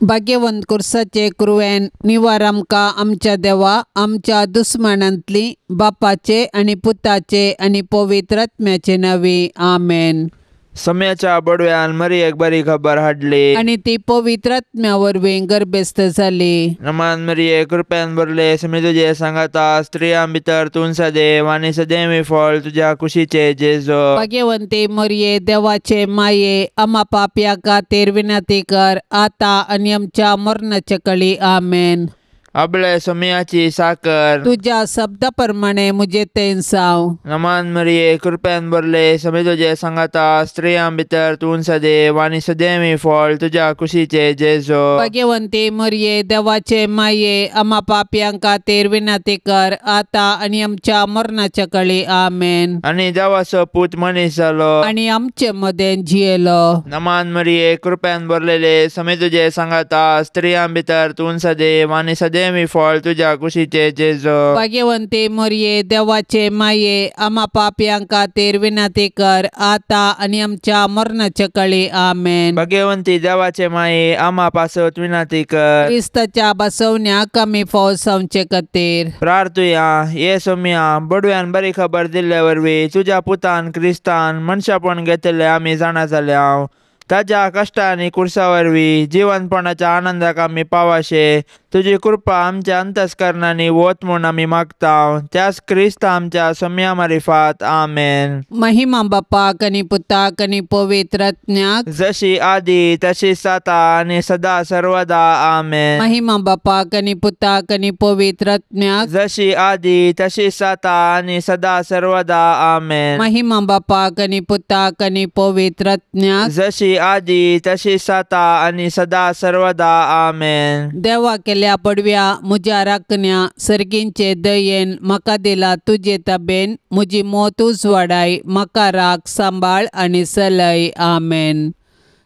भाग्यवंत कुर्साचे कुरवेन निवार आमकां आमच्या देवा आमच्या दुस्मानांतली बापाचे आनी पुताचे आनी पवित्र आत्म्याचे नांवी आमेन. सम्याच्या बडव्यान मरियेक बरी खबर हाडली आनी ती पवित्र आत्म्या वरवीं गर्भस्थ जाली. नमान मरिये कृपेन भरले, समी तुजे सांगाता, स्त्रियां भितर तूं सदैव आनी सदैव फळ तुज्या कुशीचे जेजू. भाग्यवंती मरिये देवाचे माये आमा पापया खातीर विनंती कर आतां आनी आमच्या मरणाच्या कळी आमेन. अबळे सोम्याची साकर तुज्या शब्दा प्रमाणे मुझे तें जावं. नमान मरिये कृपेन भरले, समी तुजे सांगाता, स्त्रियां भितर तूं सदैव आनी सदैव फळ तुज्या कुशीचे जेजू. भाग्यवंती मरिये देवाचे माये आमा पापयां खातीर विनंती कर आतां आनी आमच्या मरणाच्या कळी आमेन. आनी देवाचो पूत मनीस जालो आनी आमचे मदें जियेलो. नमान मरिये कृपेन भरलेले, समी तुजे सांगाता, स्त्रियां भितर तूं सदैव आनी सदैव फळ तुज्या कुशीचे जेजू. भाग्यवंती मरिये देवाचे माये आमा पापयां खातीर विनंती कर आतां आनी आमच्या मरणाच्या कळी आमेन. भाग्यवंती देवाचे माये आमा पासत विनंती कर. क्रिस्ताच्या बसवण्याक आमी फौज जावचे खातीर प्रार्थुया. ये सोम्या बडव्यान बरी खबर दिल्ले वरवीं तुज्या पुतान क्रिस्तान मनशापण घेतिल्ले आमी जाणा जाल्या. ताज्या कश्टांनी कुर्सा वरवीं जिवनपणाच्या आनंदाक आमी पावाशे तुजी कृपा आमच्या अंतस्करणांनी वत म्हूण आमी मागता. त्याच क्रिस्त आमच्या सोम्या मारिफात आमेन. महिमा बापाक आनी पुताक आनी पवित्र आत्म्याक जशी आदी तशी जाता आनी सदा सर्वदा आमेन. महिमा बापाक आनी पुताक आनी पवित्र आत्म्याक जशी आदी तशी जाता आनी सदा सर्वदा आमेन. महिमा बापाक आनी पुताक आनी पवित्र आत्म्याक जशी आदी तशी जाता आनी सदा सर्वदा आमेन. देवा केल्या पडव्या म्हज्या राखण्या सर्गींचे दयेन म्हाका दिला तुजे ताबेन म्हजी मोत उजवाडाय म्हाका राख सांबाळ आनी सलय आमेन.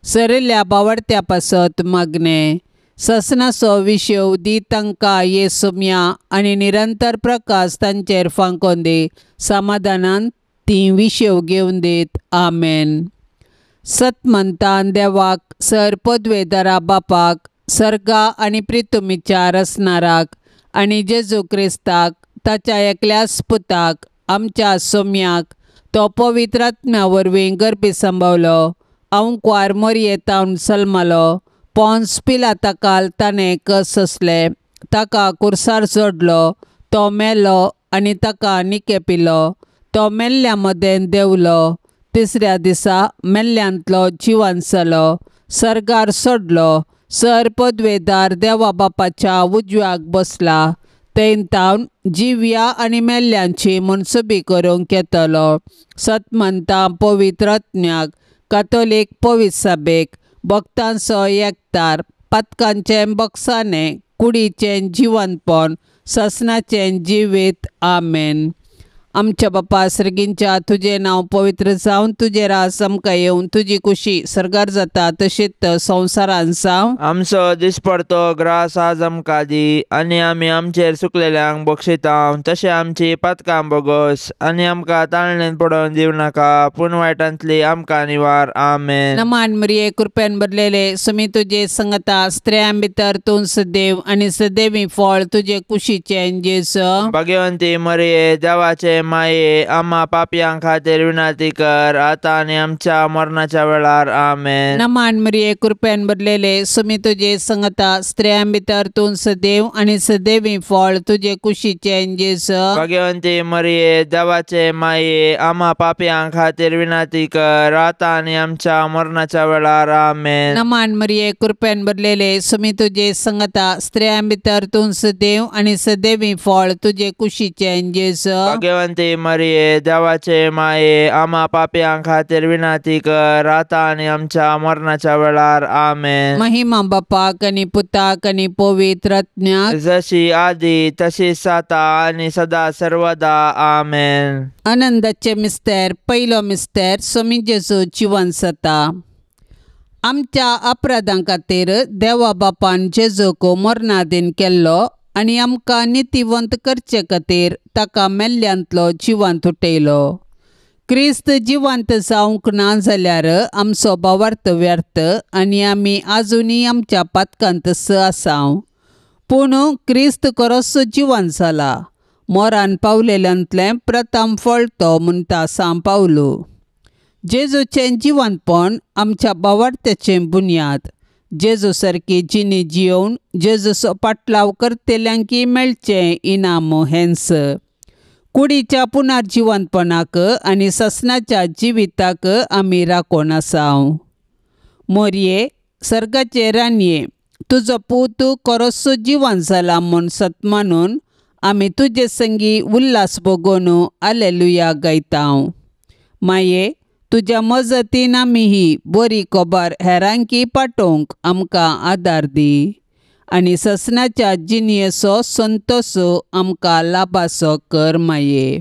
सरिल्ल्या बावडत्या पासत मागणें ससनाचो विशेव दी तांकां ये सुम्या आनी निरंतर प्रकाश तांचेर फांकोन दी समाधानान ती विशेव घेवन दीत आमेन. सतमंतान देवाक सर पदवेदारा बापाक सर्गा आनी प्रितुमीच्या रसनाराक आनी जेजू क्रिस्ताक ताच्या एकल्याच पुताक आमच्या सोम्याक तो पवित्र आत्म्या वरवीं गर्भी संभवलो अंकवार मोरयेतावन सल्मलो पोन्स पिलाताकाल ताणें कस सोंसले ताका कुर्सार जोडलो तो मेलो आनी ताका निके पिलो तो मेल्ल्या मदें देंवलो तिसऱ्या दिसा मेल्ल्यांतलो जिवन जालो सर्गार सोडलो सर पदवेदार देवा बापाच्या उजव्याक बसला थंय जिव्या आनी मेल्ल्यांची मनसुबी करूंक येतलो. सतमंता पवित्र आत्म्याक कातोलीक पवित्र सभेक भक्तांचो एकतार पातकांचें बक्षाणें कुडीचें जिवनपण ससनाचें जिवीत आमेन. आमच्या बापा सर्गींच्या तुजें नांव पवित्र जावन तुजें राज आमकां येवन तुजी कुशी सर्गार जाता तशीच संवसारान जावं. आमचो दिसपडतो ग्रास आज आमकां दी आनी आमी आमचेर चुकलेल्यांक बक्षिता तशें आमची पातकां बोगस आनी आमकां ताळणेन पडोवन दिवं नाका पूण वायटांतली आमकां निवार आमेन. नमान मरिये कृपेन भरलेले सुमी तुजे संगता स्त्रियां भितर तूं सदैव आनी सदैवी फळ तुजे कुशीचें जेजू. भाग्यवंती मरिये देवाचे माये आमा पापयां खातीर विनंती कर आतां आनी आमच्या मरणाच्या वेळार आमेन. नमान मरिये कृपेन भरलेले सुमी तुजे संगता स्त्रियां भितर तूं सदैव आनी सदैवी फळ तुजे कुशीचें जेजू. भाग्यवंती मरिये देवाचे माये आमा पापयां खातीर विनंती कर आतां आनी आमच्या मरणाच्या वेळार आमेन. नमान मरिये कृपेन भरलेले सुमी तुजे संगता स्त्रियां भितर तूं सदैव आनी सदैवी फळ तुजे कुशीचें जेजू. भाग्यवंती मरिये देवाचे माये आमा पापयां खातीर विनंती कर आतां आनी आमच्या मरणाच्या वेळार आमेन. महिमा बापाक आनी पुताक आनी पवित्र आत्म्याक जशी आदी तशी जाता आनी सदा सर्वदा आमेन. आनंदाचे मिस्तेर पयलो मिस्तेर स्वामी जेजू जिवन जाता. आमच्या अपराधां खातीर देवा बापान जेजूक मरणादीन केल्लो आनी आमकां नितीवंत करचे खातीर ताका मेल्ल्यांतलो जिवंत उठयलो. क्रिस्त जिवंत जावंक ना जाल्यार आमचो भावार्थ व्यर्थ आनी आमी आजुनूय आमच्या पातकांत आसाव. पूण क्रिस्त खरोच जिवंत जाला, मोरान पावलेल्यांतलें प्रथम फळ तो म्हणटा सांव पावलो. जेजूचें जिवंतपण आमच्या भावार्थ्याचें बुन्याद. जेजू सारकी जिणी जियोवन जेजूचो पाटलाव करतल्यांकी मेळचें इनाम हेंच. कुडीच्या पुनर्जिवंतपणाक आनी ससनाच्या जिविताक आमी राखून आसाव. मोरये, सर्गाचे राणये, तुजो पूत खरोच जिवंत जाला म्हूण सत मानून आमी तुजे संगी उल्हास भोगोवन आलेलुया गायताव. माये, तुज्या मजतीन आमी ही बरी खबर हेरांकी पाठोवंक आमकां आदार दी आनी ससनाच्या जिणयेचो संतोश आमकां लाभाचो कर. माये,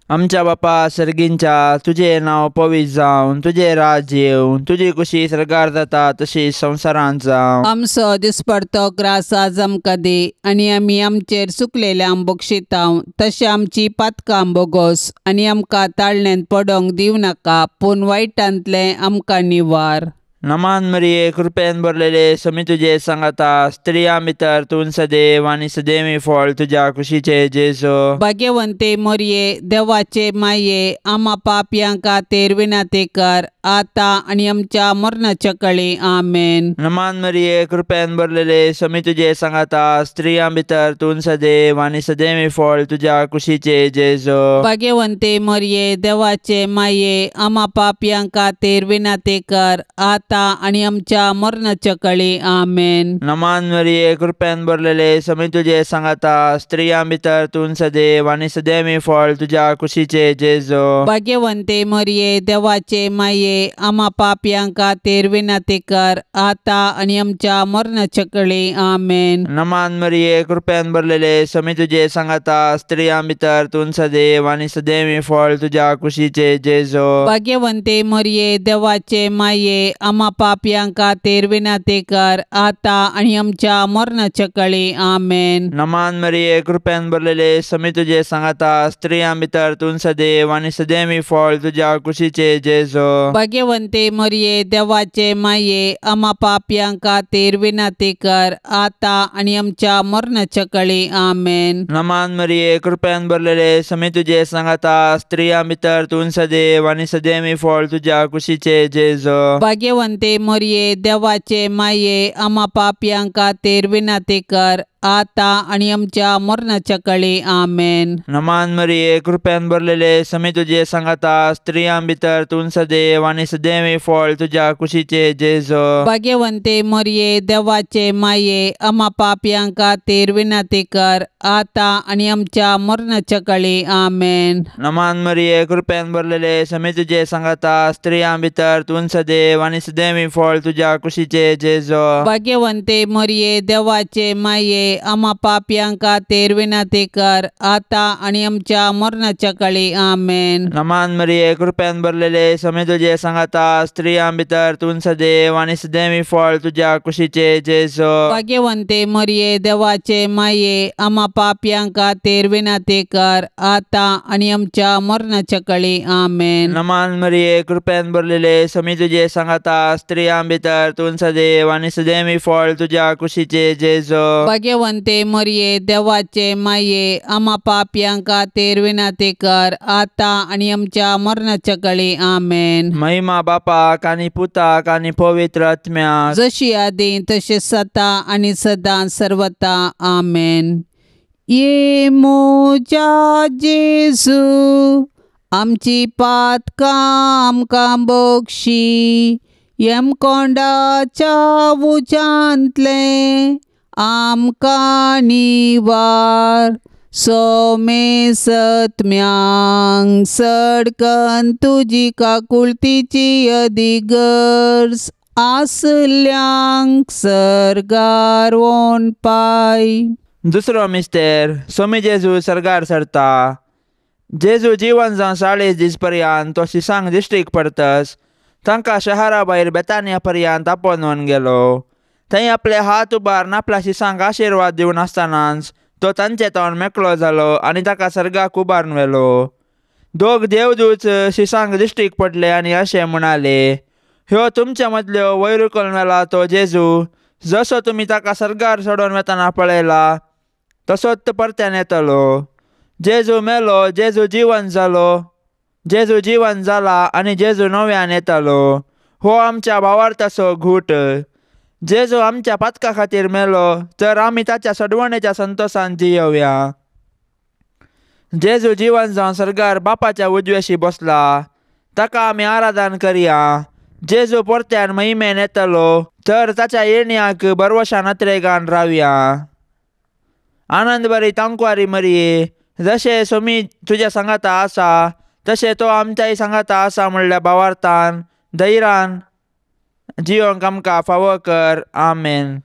आमच्या बापा सर्गींच्या, तुजें नांव पवित्र जावन, तुजें राज येवन, तुजी कुशी सर्गार जाता तशी संवसारांत जावं. आमचो दिसपडतो ग्रास आज आमकां दी आनी आमी आमचेर चुकलेल्यांक बक्षिताव तशें आमची पातकां बोगोस आनी आमकां ताळण्यांत पडोंक दिवं नाका, पूण वायटांतलें आमकां निवार. नमान मरिये, कृपेन भरलेले, समी तुजे सांगाता, स्त्रियां भितर तूं सदैव आनी सदैवी फळ तुज्या कुशीचे जेजू. भाग्यवंते मोरये, देवाचे माये, आमा पापयां खातीर विनंती कर आतां आनी आमच्या मरणाच्या कळी. आमेन. नमान मरिये, कृपेन भरलेले, समी तुजे सांगाता, स्त्रियां भितर तूं सदैव आनी सदैवी फळ तुज्या कुशीचे जेजू. भाग्यवंते मोरये, देवाचे माये, आमा पापयां खातीर विनंती कर आतां आनी आमच्या मरणाच्या कळी. आमेन. नमान मरिये, कृपेन भरलेले, समी तुजे सांगाता, स्त्रियां भितर तूं सदैव आनी सदैवी फळ तुज्या कुशीचे जेजू. भाग्यवंते मोरये, देवाचे माये, आमा पापयां खातीर विनंती कर आतां आनी आमच्या मरणाच्या कळी. आमेन. नमान मरिये, कृपेन भरलेले, समी तुजे सांगाता, स्त्रियां भितर तूं सदैव आनी सदैवी फळ तुज्या कुशीचे जेजू. भाग्यवंते मोरये, देवाचे माये, आमा पापयां खातीर विनंती कर आतां आनी आमच्या मरणाच्या कळी. आमेन. नमान मरिये, कृपेन भरलेले, समी तुजे सांगाता, स्त्रियां भितर तूं सदैव आनी सदैवी फळ तुज्या कुशीचे जेजू. भाग्यवंते मोरये, देवाचे माये, आमा पापयां खातीर विनंती कर आतां आनी आमच्या मरणाच्या कळी. आमेन. नमान मरिये, कृपेन भरलेले, समी तुजे सांगाता, स्त्रियां भितर तूं सदैव आनी सदैवी फळ तुज्या कुशीचे जेजू. भाग्यवंते मोरये, देवाचे माये, आमा पापयां खातीर विनंती कर आतां आनी आमच्या मरणाच्या कळी. आमेन. नमान मरिये, कृपेन भरलेले, समी तुजे सांगाता, स्त्रियां भितर तूं सदैव आनी सदैवी फळ तुज्या कुशीचे जेजू. भाग्यवंते मोरये, देवाचे माये, आमा पापयां खातीर विनंती कर आतां आनी आमच्या मरणाच्या कळी. आमेन. नमान मरिये, कृपेन भरलेले, समी तुजे सांगाता, स्त्रियां भितर तूं सदैव आनी सदैवी फळ तुज्या कुशीचे जेजू. भाग्यवंते मोरये, देवाचे माये, आमा पापयां खातीर विनंती कर आतां आनी आमच्या मरणाच्या कळी. आमेन. नमान मरिये, कृपेन भरलेले, समी तुजे सांगाता, स्त्रियां भितर तूं सदैव आनी सदैवी फळ तुज्या कुशीचे जेजू. भाग्यवंते मोरये, देवाचे माये, आमा पापयां खातीर विनंती कर आतां आनी आमच्या मरणाच्या कळी. आमेन. नमान मरिये, कृपेन भरलेले, समी तुजे सांगाता, स्त्रियां भितर तूं सदैव आनी सदैवी फळ तुज्या कुशीचे जेजू. भाग्यवंते मोरये, देवाचे माये, आमा पापयां खातीर विनंती कर आतां आनी आमच्या मरणाच्या कळी. आमेन. महिमा बापाक आनी पुताक आनी पवित्र आत्म्याक, जशी आदी तशी सता आनी सदां सर्वता. आमेन. ये मोजा जेजू, आमची पातकां आमकां बक्षी, यमकोंडाच्या उज्यांतलें आमकां निवार. सोमे सत्म्यांक सडकन तुजी काकुळतीची अदिगर्ज आसल्यांक सर्गार वोन पाय. दुसरो मिस्तेर, सोमी जेजू सर्गार सरता. जेजू जिवन जावन 40 दीस पर्यंत तो शिसांक दिश्टीक पडतस तांकां शहरा भायर बेतानिया पर्यंत आपोवन गेलो. थंय आपले हात उबारून आपल्या शिसांक आशिर्वाद दिवन आसतनाच तो तांचे तोंड मेकळो जालो आनी ताका सर्गाक उबारून व्हेलो. दोग देवदूत शिसांक दिश्टीक पडले आनी अशें म्हणाले, ह्यो तुमच्या मदल्यो वयर उखलून व्हेला तो जेजू, जसो तुमी ताका सर्गार चडोवन वेतना पळयला तसोच परत्यान येतलो. जेजू मेलो, जेजू जिवन जालो, जेजू जिवन जाला आनी जेजू नव्यान येतलो. हो आमच्या भावार्थाचो घूट. जेजू आमच्या पातका खातीर मेलो तर आमी ताच्या सडवणेच्या संतोशान जियोवया. जेजू जिवन जावन सर्गार बापाच्या उजव्याशी बसला, ताका आमी आराधन करया. जेजू परत्यान महिमेन येतलो तर ताच्या येण्याक बरवशान अत्रेगान रावया. आनंद बरी तांकवारी मरये, जशें सोमी तुज्या सांगाता आसा तशें तो आमच्याय सांगाता आसा म्हणल्या भावार्थान धैर्यान जियोंक आमकां फावो कर. आमेन.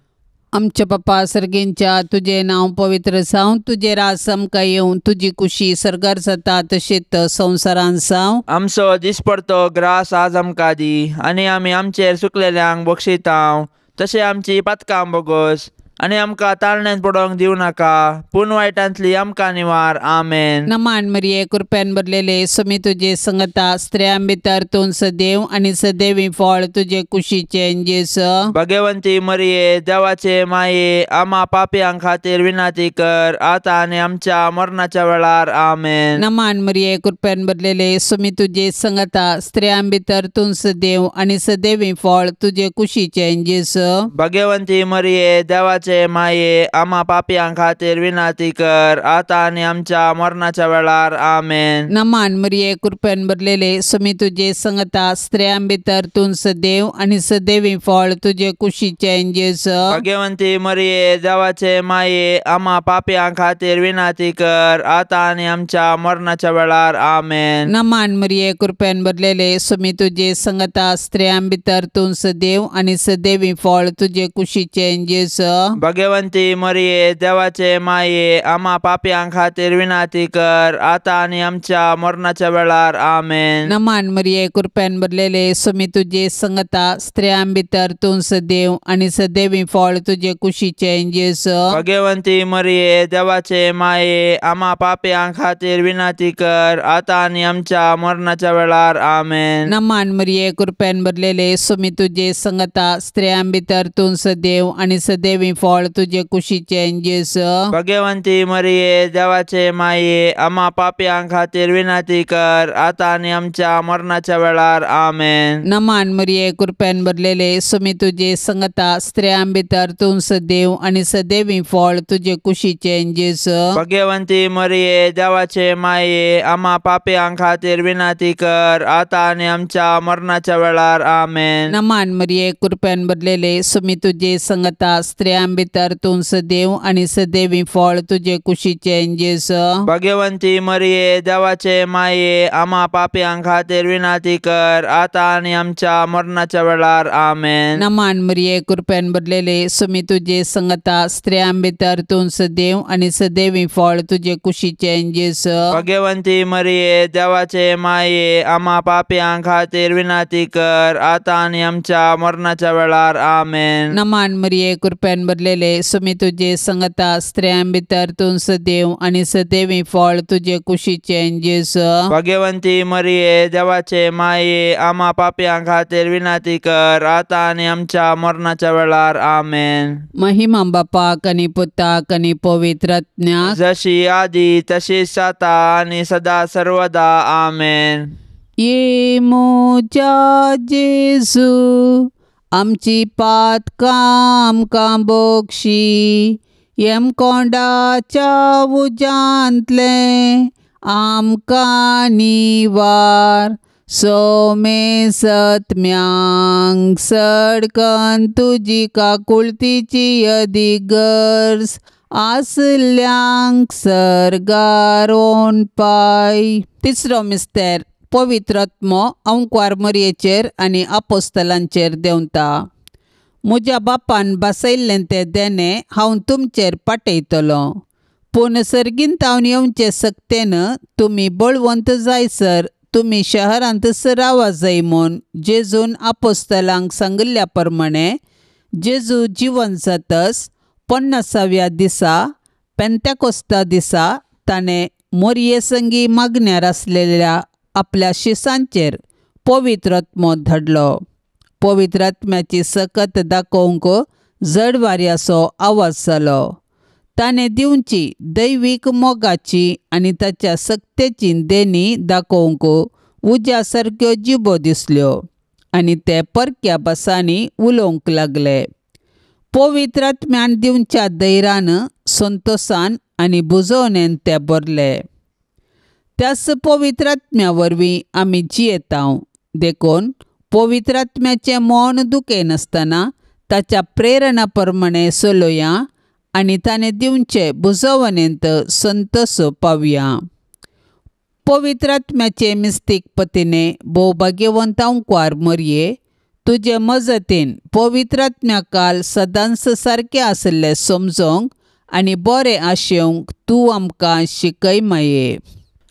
आमच्या पप्पा सर्गींच्या, तुजें नांव पवित्र जावं, तुजें राज आमकां येवं, तुजी कुशी सर्गार जाता तशीच संवसारान जावं. आमचो दिसपडतो ग्रास आज आमकां दी आनी आमी आमचेर चुकलेल्यांक बक्षितांव तशें आमची पातकां बोगोस आनी आमकां ताळण्यान पडोवंक दिवं नाका, पूण वायटांतली आमकां निवार. आमेन. नमान मरिये, कृपेन भरलेले, स्वामी तुजे संगता, स्त्रियां भितर तूं सदैव आनी सदैवी फळ तुजे कुशीचें जेजू. भगवंती मरिये, देवाचे माये, आमा पापयां खातीर विनंती कर, आतां आनी आमच्या मरणाच्या वेळार. आमेन. नमान मरिये, कृपेन भरलेले, स्वामी तुजे संगता, स्त्रियां भितर तूं सदैव आनी सदैवी फळ तुजे कुशीचें जेजू. भगवंती मरिये, देवाचे माये, आमा पापयां खातीर विनंती कर, आतां आनी आमच्या मरणाच्या वेळार. आमेन. नमान मरिये, कृपेन भरलेले, स्वामी तुजे संगता, स्त्रियां भितर तूं सदैव आनी सदैवी फळ तुजे कुशीचें जेजू. भगवंती मरिये, देवाचे माये, आमा पापयां खातीर विनंती कर, आतां आनी आमच्या मरणाच्या वेळार. आमेन. नमान मरिये, कृपेन भरलेले, स्वामी तुजे संगता, स्त्रियां भितर तूं सदैव आनी सदैवी फळ तुजे कुशीचें जेजू. भगवंती मरिये, देवाचे माये, आमा पापयां खातीर विनंती कर, आतां आनी आमच्या मरणाच्या वेळार. आमेन. नमान मरिये, कृपेन भरलेले, स्वामी तुजे संगता, स्त्रियां भितर तूं सदैव आनी सदैवी फळ तुजे कुशीचें जेजू. भगवंती मरिये, देवाचे माये, आमा पापयां खातीर विनंती कर, आतां आनी आमच्या मरणाच्या वेळार. आमेन. नमान मरिये, कृपेन भरलेले, स्वामी तुजे संगता, स्त्रियां भितर तूं सदैव आनी सदैवी फळ तुजे कुशीचें जेजू. भगवंती मरिये, देवाचे माये, आमा पापयां खातीर विनंती कर, आतां आनी आमच्या मरणाच्या वेळार. आमेन. नमान मरिये, कृपेन भरलेले, स्वामी तुजे संगता, स्त्रियां भितर तूं सदैव आनी सदैवी फळ तुजे कुशीचें जेजू. भगवंती मरिये, देवाचे माये, आमा पापयां खातीर विनंती कर, आतां आनी आमच्या मरणाच्या वेळार. आमेन. नमान मरिये, कृपेन भरलेले, स्वामी तुजे संगता, स्त्रियां भितर तूं सदैव आनी सदैवी फळ तुजे कुशीचें जेजू. भगवंती मरिये, देवाचे माये, आमा पापयां खातीर विनंती कर, आतां आनी आमच्या मरणाच्या वेळार. आमेन. नमान मरिये, कृपेन भरलेले, स्वामी तुजे संगता, स्त्रियां भितर तूं सदैव आनी सदैवी फळ तुजे कुशीचें जेजू. भगवंती मरिये, देवाचे माये, आमा पापयां खातीर विनंती कर, आतां आनी आमच्या मरणाच्या वेळार. आमेन. नमान मरिये, कृपेन भरलेले, स्वामी तुजे संगता, स्त्रियां भितर तूं सदैव आनी सदैवी फळ तुजे कुशीचें जेजू. भगवंती मरिये, देवाचे माये, आमा पापयां खातीर विनंती कर, आतां आनी आमच्या मरणाच्या वेळार. आमेन. महिमा बापाक आनी पुताक आनी पवित्र आत्म्याक, जशी आदी तशीच आतां आनी सदा सर्वदा. आमेन. ये म्हज्या जेजू, आमची पातकां आमकां बक्षी, यमकोंडाच्या उज्यांतलें आमकां निवार, सोमे सत्म्यांक सडकन तुजी काकुळतीची अदीक गरज आसल्यांक सर्गार पाय. तिसरो मिस्तेर, पवित्र आत्मो अंकवार मरयेचेर आनी आपोस्तलांचेर देंवता. म्हज्या बापान बसयल्लें तें देणें हांव तुमचेर पाटयतलो, पूण सर्गींतावन येवचे सक्तेन तुमी बळवंत जायसर तुमी शहरांतच रावा जाय म्हूण जेजून आपोस्तलांक सांगिल्ल्या प्रमाणे जेजू जिवन जातच 50व्या दिसा पेंतेकोस्ता दिसा ताणें मोरये संगी मागण्यार आसलेल्या आपल्या शिसांचेर पवित्र आत्मो धाडलो. पवित्र आत्म्याची सकत दाखोवंक जड वाऱ्याचो आवाज जालो. ताणें दिवची दैवीक मोगाची आनी ताच्या सक्तेची देणी दाखोवंक उज्या सारक्यो जिबो दिसल्यो आनी ते परक्या भासांनी उलोवंक लागले. पवित्र आत्म्यान दिवच्या धैर्यान, संतोसान आनी बुजोवणेन ते भरले. त्याच पवित्र आत्म्या वरवीं आमी जियेतांव. देखून पवित्र आत्म्याचें मन दुखयनासतना ताच्या प्रेरणा प्रमाणें चलोया आनी ताणें दिवचे बुजोवणेंत संतोष पावया. पवित्र आत्म्याचे मिस्तीक पतीने भोव भाग्यवंत अंकवार मरये, तुजे मजतीन पवित्र आत्म्या काल सदांच सारकें आशिल्लें समजोंक आनी बरें आशेवंक तूं आमकां शिकय माये.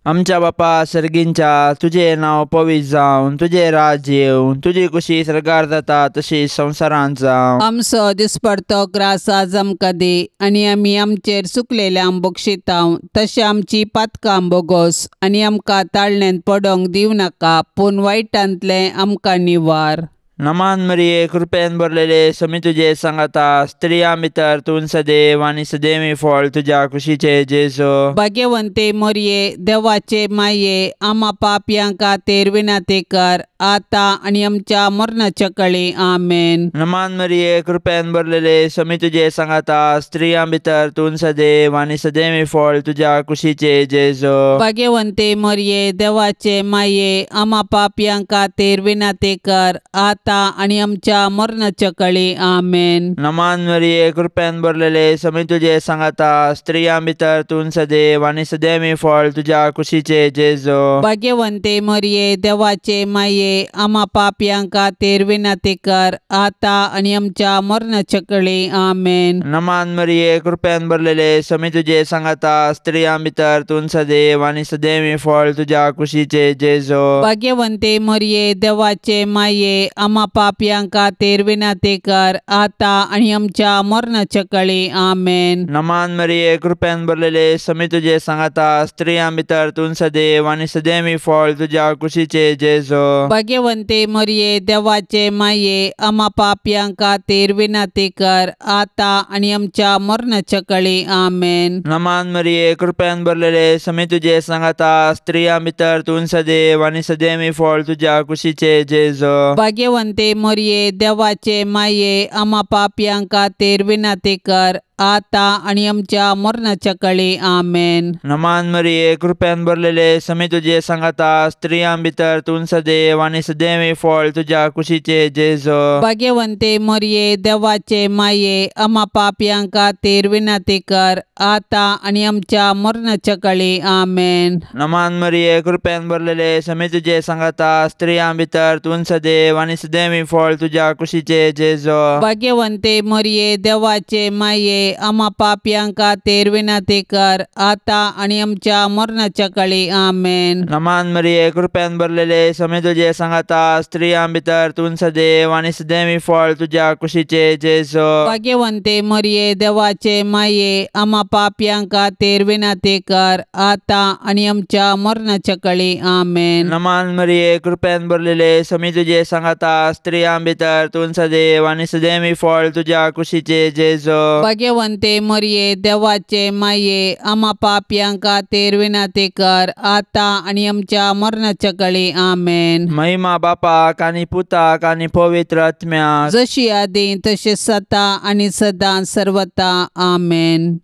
आमच्या बापा सर्गींच्या, तुजें नांव पवित्र जावन, तुजें राज येवन, तुजी कुशी सर्गार जाता तशी संवसारांत जावं. आमचो दिसपडतो ग्रास आज आमकां दी आनी आमी आमचेर चुकलेल्यांक बक्षितांव तशें आमची पातकां बोगोस आनी आमकां ताळणेंत पडोंक दिवं नाका, पूण वायटांतलें आमकां निवार. नमान मरिये, कृपेन भरलेले, समी तुजे सांगाता, स्त्रियां भितर तूं सदैव आनी सदैवी फळ तुज्या कुशीचे जेजू. भाग्यवंते मरिये, देवाचे माये, आमा पापयां खातीर विनंती कर आतां आनी आमच्या मरणाच्या कळी. आमेन. नमान मरिये, कृपेन भरलेले, समी तुजे सांगाता, स्त्रियां भितर तूं सदैव आनी सदैवी फळ तुज्या कुशीचे जेजू. भाग्यवंते मरिये, देवाचे माये, आमा पापयां खातीर विनंती कर आतां आनी आमच्या मरणाच्या कळी. आमेन. नमान मरिये, कृपेन भरलेले, समी तुजे सांगाता, स्त्रियां भितर तूं सदैव आनी सदैवी फळ तुज्या कुशीचे जेजू. भाग्यवंते मरिये, देवाचे माये, आमा पापयां खातीर विनंती कर आतां आनी आमच्या मरणाच्या कळी. आमेन. नमान मरिये, कृपेन भरलेले, समी तुजे सांगाता, स्त्रियां भितर तूं सदैव आनी सदैवी फळ तुज्या कुशीचे जेजू. भाग्यवंते मरिये, देवाचे माये, आमा पापयां खातीर विनंती कर आतां आनी आमच्या मरणाच्या कळी. आमेन. नमान मरिये, कृपेन भरलेले, समी तुजे सांगाता, स्त्रियां भितर तूं सदैव आनी सदैवी फळ तुज्या कुशीचे जेजू. भाग्यवंते मरिये, देवाचे माये, आमा पापयां खातीर विनंती कर आतां आनी आमच्या मरणाच्या कळी. आमेन. नमान मरिये, कृपेन भरलेले, समी तुजे सांगाता, स्त्रियां भितर तूं सदैव आनी सदैवी फळ तुज्या कुशीचे जेजू. भाग्यवंते मरिये, देवाचे माये, आमा पापयां खातीर विनंती कर आतां आनी आमच्या मरणाच्या कळी. आमेन. नमान मरिये, कृपेन भरलेले, समी तुजे सांगाता, स्त्रियां भितर तूं सदैव आनी सदैवी फळ तुज्या कुशीचे जेजू. भाग्यवंते मरिये, देवाचे माये, आमा पापयां खातीर विनंती कर आतां आनी आमच्या मरणाच्या कळी. आमेन. नमान मरिये, कृपेन भरलेले, समी तुजे सांगाता, स्त्रियां भितर तूं सदैव आनी सदैवी फळ तुज्या कुशीचे जेजू. भाग्यवंते मरिये, देवाचे माये, आमा पापयां खातीर विनंती कर आतां आनी आमच्या मरणाच्या कळी. आमेन. नमान मरिये, कृपेन भरलेले, समी तुजे सांगाता, स्त्रियां भितर तूं सदैव आनी सदैवी फळ तुज्या कुशीचे जेजू. भाग्यवंते मरिये, देवाचे माये, आमा पापयां खातीर विनंती कर आतां आनी आमच्या मरणाच्या कळी. आमेन. नमान मरिये, कृपेन भरलेले, समी तुजे सांगाता, स्त्रियां भितर तूं सदैव आनी सदैवी फळ तुज्या कुशीचे जेजू. भाग्यवंते मरिये, देवाचे माये, आमा पापयां खातीर विनंती कर आतां आनी आमच्या मरणाच्या कळी. आमेन. महिमा बापाक आनी पुताक आनी पवित्र आत्म्याक, जशी आदी तशी सता आनी सदां सर्वता. आमेन.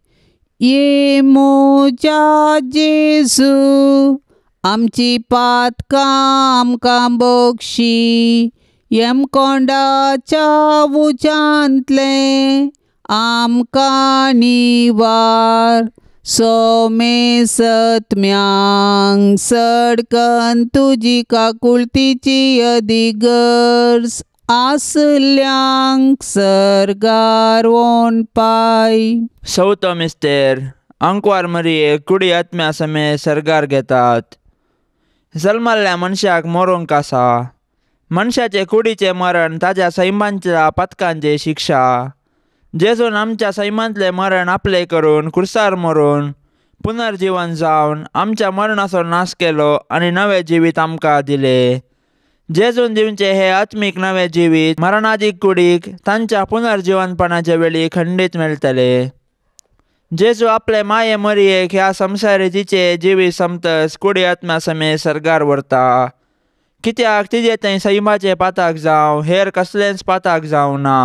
ये म्हज्या जेजू, आमची पातकां आमकां बक्षी, यमकोंडाच्या उज्यांतलें आमकां निवार, सोमे सत्म्यांक सडकन तुजी काकुळतीची अदिगर्ज आसल्यांक सर्गार वोन पाय. सौतो मिस्तेर, अंकवार मरिये कुडी आत्म्या समे सर्गार घेतात. जल्मल्ल्या मनशाक मरूंक आसा. मनशाचे कुडीचें मरण ताज्या सैमांच्या पातकांची शिक्षा. जेजून आमच्या सैमांतलें मरण आपलें करून कुर्सार मरून पुनर्जीवन जावन आमच्या मरणाचो नाश केलो आनी नवें जिवीत आमकां दिलें. जेजून दिवचें हें आत्मीक नवें जिवीत मरणादीक कुडीक तांच्या पुनर्जीवनपणाच्या वेळी खंडीत मेळटलें. जेजू आपले माये मरयेक ह्या संवसारी तिचें जिवीत समतस कुडी आत्म्या समेत सर्गार व्हरता. कित्याक तिजें थंय सैमाचें पाताक जावं हेर कसलेंच पाताक जावं ना.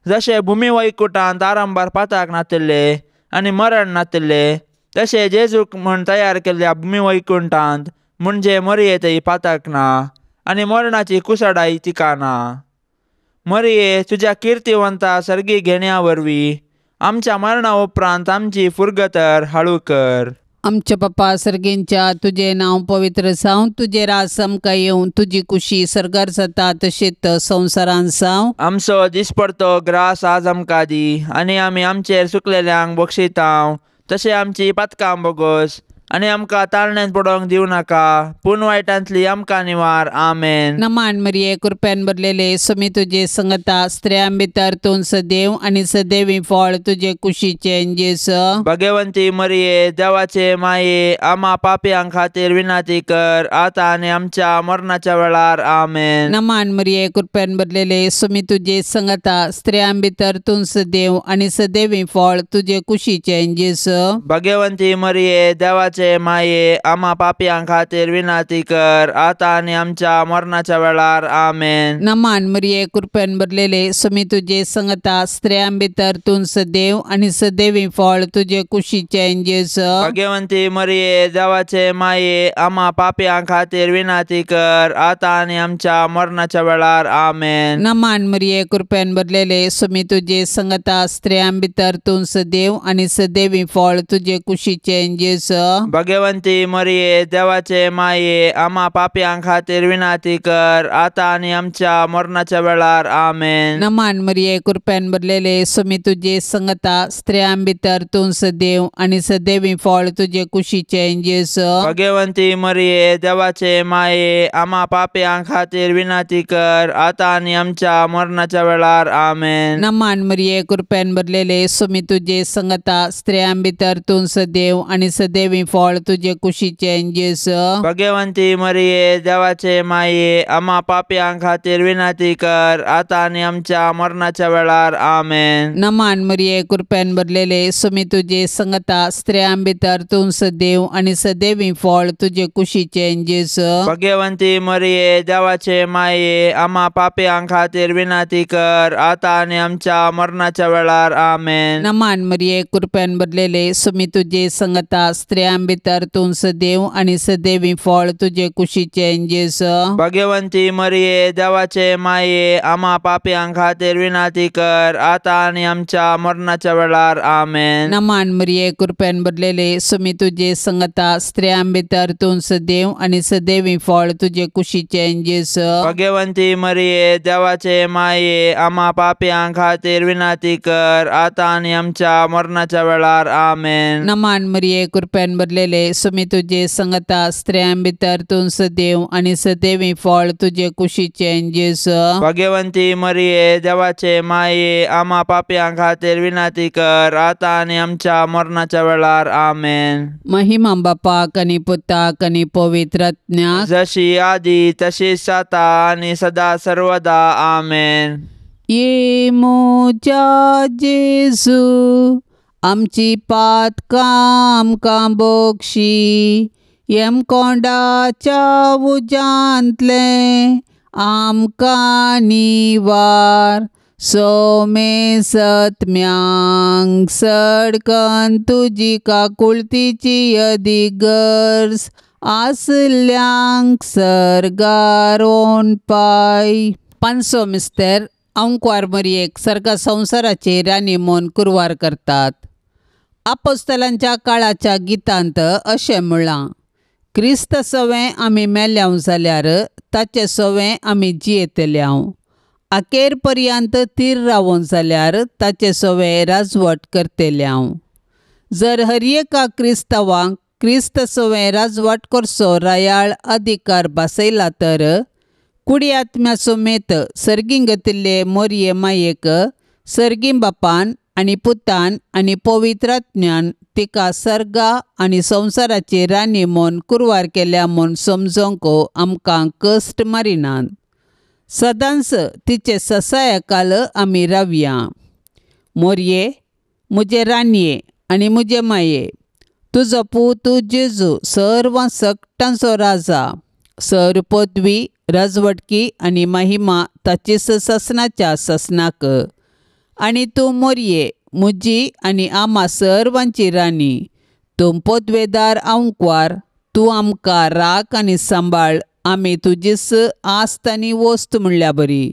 जशें भुमी वैकुटांत आरंभार पाताक नातिल्लें आनी मरण नातिल्लें तशें जेजूक म्हूण तयार केल्ल्या भुमी वैकुंठांत म्हणजे मरये थंय पाताक ना आनी मरणाची कुसडाय तिका ना. मरये तुज्या किर्तिवंता सर्गी घेण्या वरवीं आमच्या मरणा उपरांत आमची फुरगतर हाळू कर. आमच्या बापा सर्गींच्या तुजें नांव पवित्र जावं, तुजें राज आमकां येवं, तुजी कुशी सर्गार जाता तशीच संवसारांत जावं. आमचो दिसपडतो ग्रास आज आमकां दी आनी आमी आमचेर सुकलेल्यांक बक्षितांव तशें आमची पातकां बोगोस आनी आमकां ताळण्यांत पडोवंक दिवं नाका पूण वायटांतली आमकां निवार. आमेन. नमान मरिये कृपेन भरलेले स्वामी तुजे संगता, स्त्रियां भितर तूं सदैव आनी सदैवी फळ तुजे कुशीचें जेजू. भगवंती मरिये देवाचे माये आमा पापयां खातीर विनंती कर आतां आनी आमच्या मरणाच्या वेळार. आमेन. नमान मरिये कृपेन भरलेले स्वामी तुजे संगता, स्त्रियां भितर तूं सदैव आनी सदैवी फळ तुजे कुशीचें जेजू. भगवंती मरिये देवाचे माये आमा पापयां खातीर विनंती कर आतां आनी आमच्या मरणाच्या वेळार. आमेन. नमान मरिये कृपेन भरलेले स्वामी तुजे संगता, स्त्रियां भितर तूं सदैव आनी सदैवी फळ तुजे कुशीचें जेजू. भगवंती मरिये देवाचे माये आमा पापयां खातीर विनंती कर आतां आनी आमच्या मरणाच्या वेळार. आमेन. नमान मरिये कृपेन भरलेले स्वामी तुजे संगता, स्त्रियां भितर तूं सदैव आनी सदैवी फळ तुजे कुशीचें जेजू. भगवंती मरिये देवाचे माये आमा पापयां खातीर विनंती कर आतां आनी आमच्या मरणाच्या वेळार. आमेन. नमान मरिये कृपेन भरलेले स्वामी तुजे संगता, स्त्रियां भितर तूं सदैव आनी सदैवी फळ तुजे कुशीचें जेजू. भगवंती मरिये देवाचे माये आमा पापयां खातीर विनंती कर आतां आनी आमच्या मरणाच्या वेळार. आमेन. नमान मरिये कृपेन भरलेले स्वामी तुजे संगता, स्त्रियां भितर तूं सदैव आनी सदैवी फळ तुजे कुशीचें जेजू. भगवंती मरिये देवाचे माये आमा पापयां खातीर विनंती कर आतां आनी आमच्या मरणाच्या वेळार. आमेन. नमान मरिये कृपेन भरलेले स्वामी तुजे संगता, स्त्रियां भितर तूं सदैव आनी सदैवी फळ तुजे कुशीचें जेजू. भगवंती मरिये देवाचे माये आमा पापयां खातीर विनंती कर आतां आनी आमच्या मरणाच्या वेळार. आमेन. नमान मरिये कृपेन भरलेले स्वामी तुजे संगता, स्त्रियां भितर तूं सदैव आनी सदैवी फळ तुजे कुशीचें जेजू. भगवंती मरिये देवाचे माये आमा पापयां खातीर विनंती कर आतां आनी आमच्या मरणाच्या वेळार. आमेन. नमान मरिये कृपेन भरलेले स्वामी तुजे संगता, स्त्रियां भितर तूं सदैव आनी सदैवी फळ तुजे कुशीचें जेजू. भगवंती मरिये देवाचे माये आमा पापयां खातीर विनंती कर आतां आनी आमच्या मरणाच्या वेळार. आमेन. नमान मरिये कृपेन भरलेले स्वामी तुजे संगता, स्त्रियां भितर तूं सदैव आनी सदैवी फळ तुजे कुशीचें जेजू. भगवंती मरिये देवाचे माये आमा पापयां खातीर विनंती कर आतां आनी आमच्या मरणाच्या वेळार. आमेन. महिमा बापाक आनी पुताक आनी पवित्र आत्म्याक, जशी आदी तशीच आतां आनी सदा सर्वदा. आमेन. ये म्हज्या जेजू आमची पातकां आमकां बोगशी, यमकोंडाच्या उज्यांतलें आमकां निवार. सोमे सत्म्यांक सडकन तुजी काकुळतीची अदीक गरज आसल्यांक सर्गार ओनपाय. पांचसो मिस्तर अंकवार मरयेक सर्गा संवसाराचे राणी म्हूण कुरवार करतात. आपोस्तलांच्या काळाच्या गितांत अशें म्हळां, क्रिस्त सवें आमी मेल्यांव जाल्यार ताचे सवें आमी जियेतल्यांव, अखेर पर्यंत थीर रावोन जाल्यार ताचे सवें राजवट करतल्यांव. जर हर एका क्रिस्तांवांक क्रिस्त सवें राजवट करचो रायाळ अधिकार भासयला तर कुडी आत्म्या समेत सर्गीं घेतिल्ले मोरये मायेक सर्गीं बापान आनी पुतान आनी पवित्रात्म्यान तिका सर्गा आनी संवसाराची राणी म्हूण कुरवार केल्या म्हूण समजोंक आमकां कश्ट मारिनात. सदांच तिचे ससायकाल आमी रावया. मोरये म्हजे राणये आनी म्हजे माये, तुजो पूत जेजू सर्व सकटांचो राजा, सर पदवी राजवटकी आनी महिमा ताचीच ससनाच्या ससनाक. आनी तूं मोरये म्हजी आनी आमा सर्वांची राणी, तूं पदवेदार आंकवार, तूं आमकां राख आनी सांबाळ, आमी तुजीच आस्त आनी वस्त म्हणल्या बरी.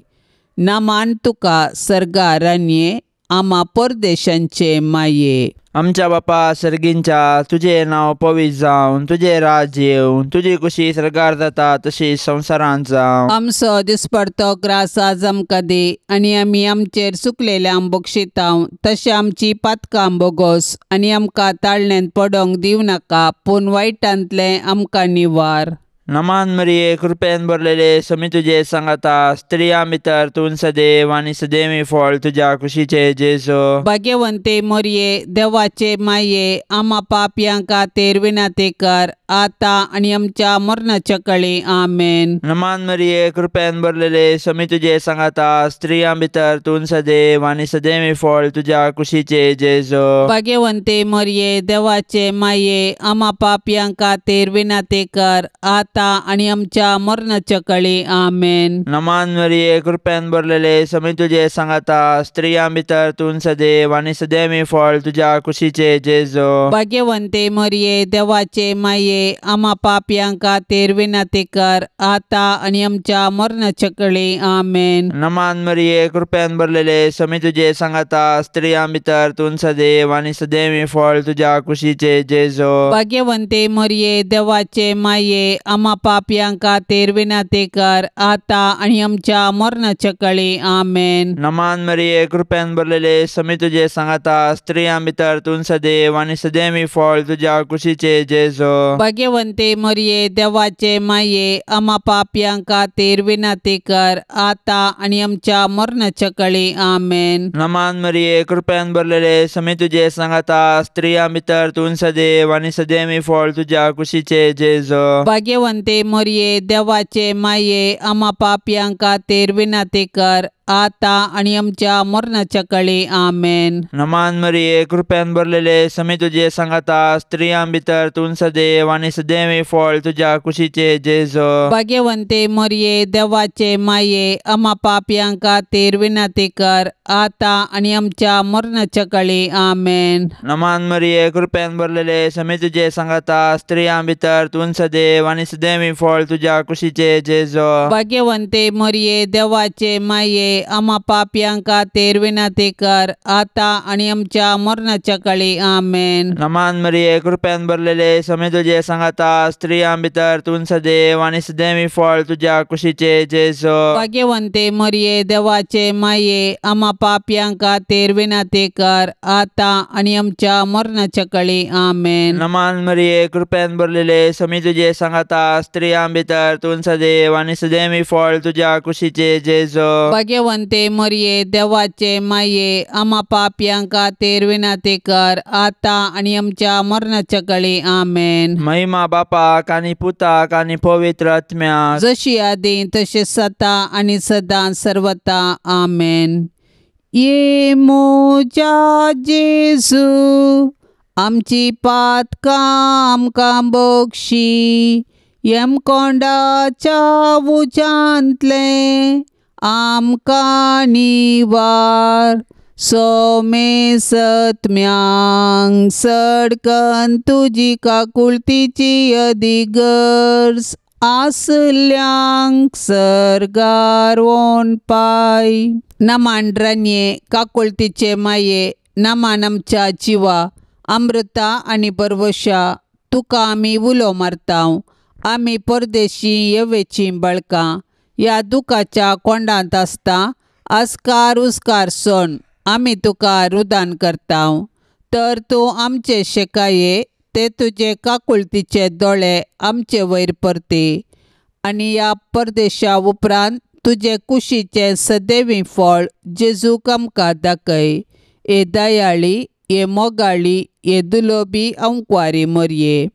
नामान तुका सर्गा राणये, आमा परदेशांचे माये. आमच्या बापा सर्गींच्या, तुजें नांव पवित्र जावन, तुजें राज्य येवन, तुजी कुशी सर्गार जाता तशी संवसारांत जावं. आमचो दिसपडतो ग्रास आज आमकां दी आनी आमी आमचेर चुकलेल्यांक बक्षितांव तशें आमची पातकां बोगोस आनी आमकां ताळण्यांत पडोंक दिवं नाका, पूण वायटांतलें आमकां निवार. नमान मरिये, कृपेन भरलेले, समी तुजे सांगाता, स्त्रियां भितर तूं सदैव आनी सदैवी फळ तुज्या कुशीचे जेजू. भाग्यवंते मोरये, देवाचे माये, आमा पापयां खातीर विनंती कर आतां आनी आमच्या मरणाच्या कळी. आमेन. नमान मरिये, कृपेन भरलेले, समी तुजे सांगाता, स्त्रियां भितर तूं सदैव आनी सदैवी फळ तुज्या कुशीचे जेजू. भाग्यवंते मोरये, देवाचे माये, आमा पापयां खातीर विनंती कर आतां आनी आमच्या मरणाच्या कळी. आमेन. नमान मरिये, कृपेन भरलेले, समी तुजे सांगाता, स्त्रियां भितर तूं सदैव आनी सदैवी फळ तुज्या कुशीचे जेजू. भाग्यवंते मोरये, देवाचे माये, आमा पापयां खातीर विनंती कर आतां आनी आमच्या मरणाच्या कळी. आमेन. नमान मरिये, कृपेन भरलेले, समी तुजे सांगाता, स्त्रियां भितर तूं सदैव आनी सदैवी फळ तुज्या कुशीचे जेजू. भाग्यवंते मोरये, देवाचे माये, आमा पापयां खातीर विनंती कर आतां आनी आमच्या मरणाच्या कळी. आमेन. नमान मरिये, कृपेन भरलेले, समी तुजे सांगाता, स्त्रियां भितर तूं सदैव आनी सदैवी फळ तुज्या कुशीचे जेजू. भाग्यवंते मोरये, देवाचे माये, आमा पापयां खातीर विनंती कर आतां आनी आमच्या मरणाच्या कळी. आमेन. नमान मरिये, कृपेन भरलेले, समी तुजे सांगाता, स्त्रियां भितर तूं सदैव आनी सदैवी फळ तुज्या कुशीचे जेजू. भाग्यवंते मोरये, देवाचे माये, आमा पापयां खातीर विनंती कर आतां आनी आमच्या मरणाच्या कळी. आमेन. नमान मरिये, कृपेन भरलेले, समी तुजे सांगाता, स्त्रियां भितर तूं सदैव आनी सदैवी फळ तुज्या कुशीचे जेजू. भाग्यवंते मोरये, देवाचे माये, आमा पापयां खातीर विनंती कर आतां आनी आमच्या मरणाच्या कळी. आमेन. नमान मरिये, कृपेन भरलेले, समी तुजे सांगाता, स्त्रियां भितर तूं सदैव आनी सदैवी फळ तुज्या कुशीचे जेजू. भाग्यवंते मोरये, देवाचे माये, आमा पापयां खातीर विनंती कर आतां आनी आमच्या मरणाच्या कळी. आमेन. नमान मरिये, कृपेन भरलेले, समी तुजे सांगाता, स्त्रियां भितर तूं सदैव आनी सदैवी फळ तुज्या कुशीचे जेजू. भाग्यवंते मोरये, देवाचे माये, आमा पापयां खातीर विनंती कर आतां आनी आमच्या मरणाच्या कळी. आमेन. नमान मरिये, कृपेन भरलेले, समी तुजे सांगाता, स्त्रियां भितर तूं सदैव आनी सदैवी फळ तुज्या कुशीचे जेजू. भाग्यवंते मोरये, देवाचे माये, आमा पापयां खातीर विनंती कर आतां आनी आमच्या मरणाच्या कळी. आमेन. महिमा बापाक आनी पुताक आनी पवित्र आत्म्याक, जशी आदी तशी सता आनी सदां सर्वता. आमेन. ये म्हज्या जेजू, आमची पातकां आमकां बक्षी, यमकोंडाच्या उज्यांतलें आमकां निवार, सोमे सत्म्यांक सडकन तुजी काकुळतीची अदिगर्ज आसल्यांक सर्गार वोन पाय. नमान रानये, काकुळतीचे माये, नमान आमच्या जिवा, अमृता आनी बरवशा, तुका आमी उलो मारतांव. आमी परदेशी येवेचीं बळकां ह्या दुखाच्या कोंडांत आसता आस्कार उस्कार सोण आमी तुका रुदान करतांव. तर तूं आमचे शेकाये ते तुजे काकुळतीचे दोळे आमचे वयर परती आनी ह्या परदेशा उपरांत तुजे कुशीचें सदैवी फळ जेजूक आमकां दाखय. हे दयाळी, हे मोगाळी, हे दुलोबी अंकवारी मोरये,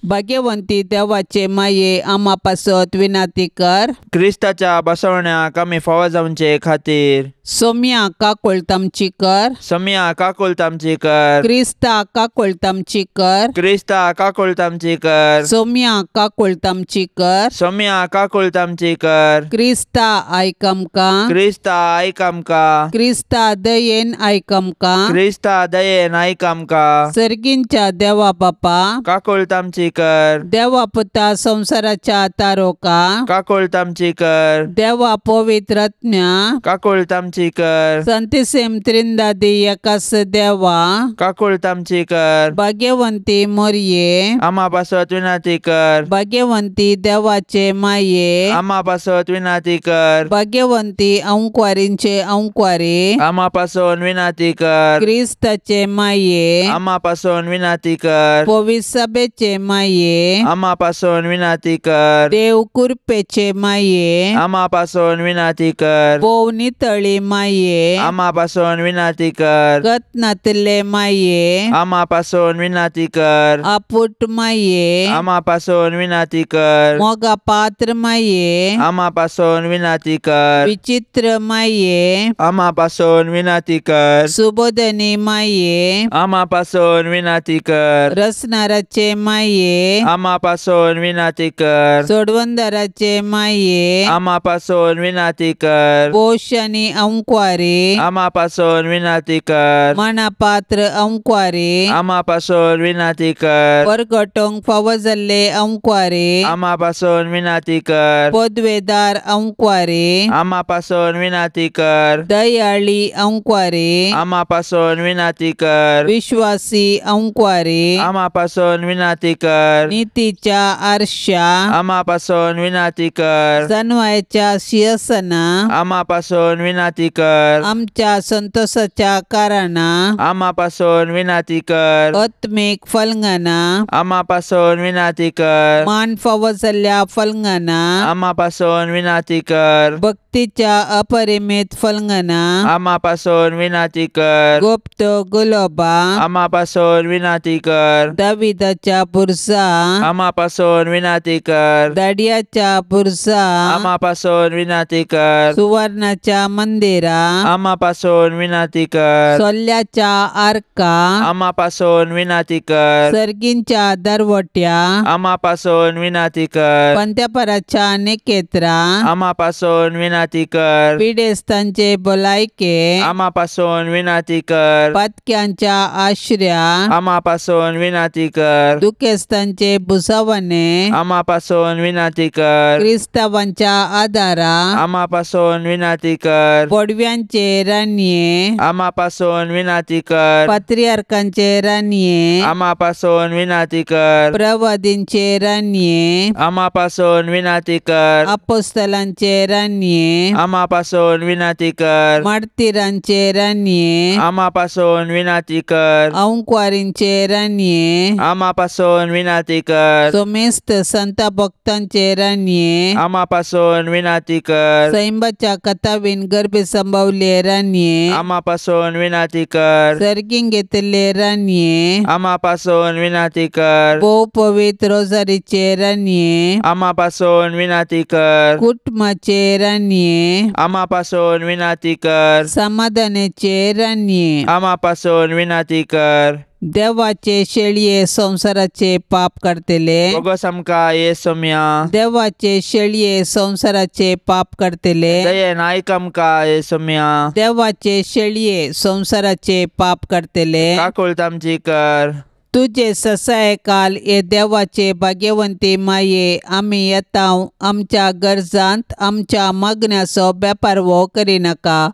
भाग्यवंती देवाचे माये आमा पासत विनाती कर। क्रिस्ताच्या बसवण्याक आमी फावो जावचे खातीर सोम्या काकुळतामची कर। सोम्या काकुळतामची कर। क्रिस्ता काकुळतामची कर। क्रिस्ता काकुळतामची कर। सोम्या काकुळतामची कर। सोम्या काकुळतामची कर। क्रिस्ता आयक आमकां। क्रिस्ता आयक आमकां। क्रिस्ता दयेन आयक आमकां। क्रिस्ता दयेन आयक आमकां। सर्गींच्या देवा बापा काकुळतामची कर। देवा पुता संसाराच्या तारोका काकुळतामची कर। देवा पवित्र आत्म्या काकुळतामची कर। संतिसेम त्रिंदादी एकास देवा काकुळतामची कर। भाग्यवंती मोरये आमा पासत विनाती कर। भाग्यवंती देवाचे माये आमा पासत विनाती कर। भाग्यवंती अंकवारींचे अंकवारी आमा पासून विनाती कर। क्रिस्ताचे माये आमा पासून विनाती कर। पवित्र सभेचे माये आमा पासून विनाती कर। देव कृपेचे माये आमा पासून विनाती कर। भोव नितळी माये आमा पासून विनाती कर। गतनातले माये आमा पासून विनाती कर। आपुट माये आमा पासून विनाती कर। मोगा पात्र माये आमा पासून विनाती कर। विचित्र माये आमा पासून विनाती कर। सुबोधनी माये आमा पासून विनाती कर। रसनाराचे माये आमा पासून विनाती कर। सोडवंदराचे माये आमा पासून विनाती कर। पोषणी अंकवारी आमा पासून विनाती कर। मनापात्र अंकवारी आमा पासून विनाती कर। परगटोंक फावो जाल्ले अंकवारी आमा पासून विनाती कर। पदवेदार अंकवारी आमा पासून विनाती कर। दयाळी अंकवारी आमा पासून विनाती कर। विश्वासी अंकवारी आमा पासून विनाती कर। नीतीच्या आरशा आमा पासून विनाती कर। सनवायच्या शिरसना आमा पासून विनाती कर। आमच्या संतोषाच्या कारणा आमा पासून विनाती कर। आत्मिक फलंगना आमा पासून विनाती कर। मान फावो जाल्ल्या फलंगना आमा पासून विनाती कर। भक्तीच्या अपरिमित फलंगना आमा पासून विनाती कर। गुप्त गुलोबा आमा पासून विनाती कर। दाविदाच्या बुरसा आमा पासून विनाती कर। दाडियाच्या बुरसा आमा पासून विनाती कर। सुवर्णाच्या मंदिरा आमा पासून विनाती कर। सोल्याच्या आर्का आमा पासून विनाती कर। सर्गींच्या दरवट्या आमा पासून विनाती कर। पंत्यापराच्या निकेत्रा आमा पासून विनाती कर। पिडेस्तांचे भलायके आमा पासून विनाती कर। पातक्यांच्या आश्र्या आमा पासून विनाती कर। दुखेस्तांचे भुसावणे आमा पासून विनाती कर। क्रिस्तावांच्या आदारा आमा पासून विनाती कर। पडव्यांचे राणये आमा पासून विनाती कर। पात्रियार्कांचे राणये आमा पासून विनाती कर। प्रवादींचे राणये आमा पासून विनाती कर। अपोस्तलांचे राणये आमा पासून विनाती कर। मार्तीरांचे राणये आमा पासून विनाती कर। अंकवारींचे राणये आमा पासून विनाती कर। सोमेस्त संत भक्तांचे राणये आमा पासून विनाती कर। सैंबाच्या कथावीन गर्भे संभवले राणये आमा पासून विनाती कर। सर्गींग घेतले राणये आमा पासून विनाती कर। भोव पवित्र रोजारीचे राणये आमा पासून विनाती कर। कुटुंबाचे राणये आमा पासून विनाती कर। समाधानाचे राणये आमा पासून विनाती कर। देवाचे शेळये संसाराचे पाप करतले बोगस आमकां ये सोम्या। देवाचे शेळये संसाराचे पाप करतले दयेन आयक आमकां ये सोम्या। देवाचे शेळये संसाराचे पाप करतले काकुळतामची कर। तुझे ससाय काल हे देवाचे भाग्यवंती माये आमी येता आमच्या गरजांत आमच्या मागण्याचो बेपारवो करिनाका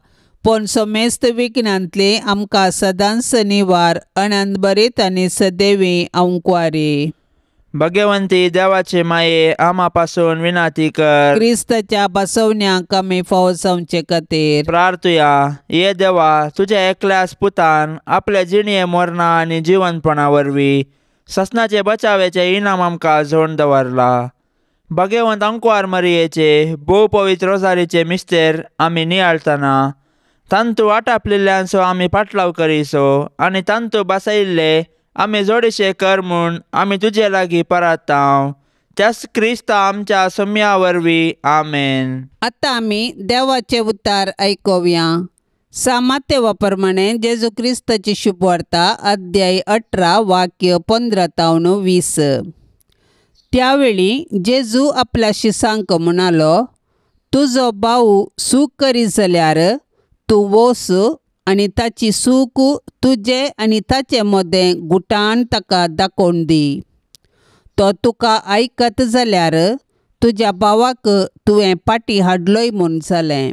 पूण समेस्त विघ्नांतली आमकां सदांच निवार अनंतभरीत आनी सदैवी अंकवारी। भगवंती देवाचे माये आमा पासून विनाती कर। क्रिस्ताच्या बसवण्याक आमी फावो जावचे खातीर प्रार्थुया। ये देवा, तुझ्या एकल्याच पुतान आपल्या जिणये मरणा आनी जिवनपणा वरवीं ससनाचे बचावेचे इनाम आमकां जोडून दवरला। भगवंत अंकवार मरियेचे भोव पवित्र रोजारीचे मिस्तेर आमी नियाळतना तांतू आटापलेल्यांचो आमी पाटलाव करिसो आनी तांतू बसयल्ले आमी जोडीशे कर म्हूण आमी तुजे लागीं परातांव. त्याच क्रिस्ता आमच्या सम्या वरवीं. आमेन. आतां आमी देवाचे उतार आयकुया. सामातेवा प्रमाणे जेजू क्रिस्ताची शुभवार्ता अध्याय 18 वाक्य 15 तावन 20. त्यावेळी जेजू आपल्या शिसांक म्हणालो, तुजो भाऊ सूख करी जाल्यार तूं वोस आनी ताची सूख तुजे आनी ताचे मदें गुटान ताका दाखोवन दी. तो तुका आयकत जाल्यार तुज्या भावाक तुवें पाटी हाडलोय म्हूण जालें.